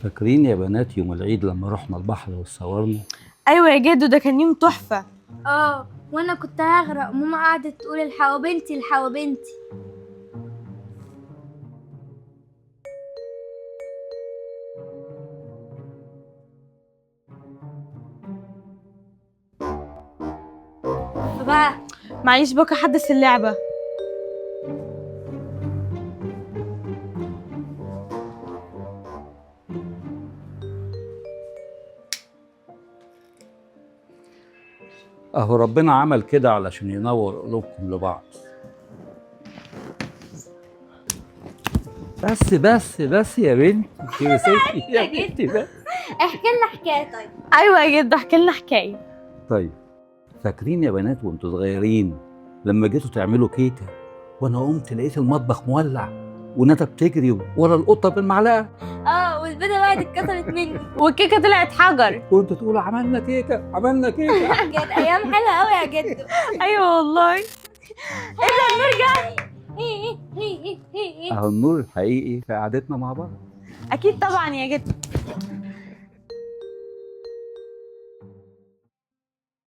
فاكرين يا بنات يوم العيد لما رحنا البحر وتصورنا؟ ايوه يا جدو، ده كان يوم تحفة. اه، وانا كنت هغرق، ماما قعدت تقول الحقوا بنتي الحقوا بنتي. بقى معلش بكره حدث اللعبة. اهو ربنا عمل كده علشان ينور قلوبكم لبعض. بس بس بس يا بنتي، يا ستي يا بنتي بس. احكي لنا حكاية. طيب. ايوه يا جدو، احكي لنا حكاية. طيب، فاكرين يا بنات وانتوا صغيرين لما جيتوا تعملوا كيكة وانا قمت لقيت المطبخ مولع وندى بتجري ورا القطة بالمعلقه؟ اه، والبيضة بقى اتكسرت مني. والكيكه طلعت حجر. وانتوا تقولوا عملنا كيكة عملنا كيكة. كانت ايام حلوة قوي يا جدو. ايوه والله. اهو النور الحقيقي في قعدتنا مع بعض. اكيد طبعا يا جدو.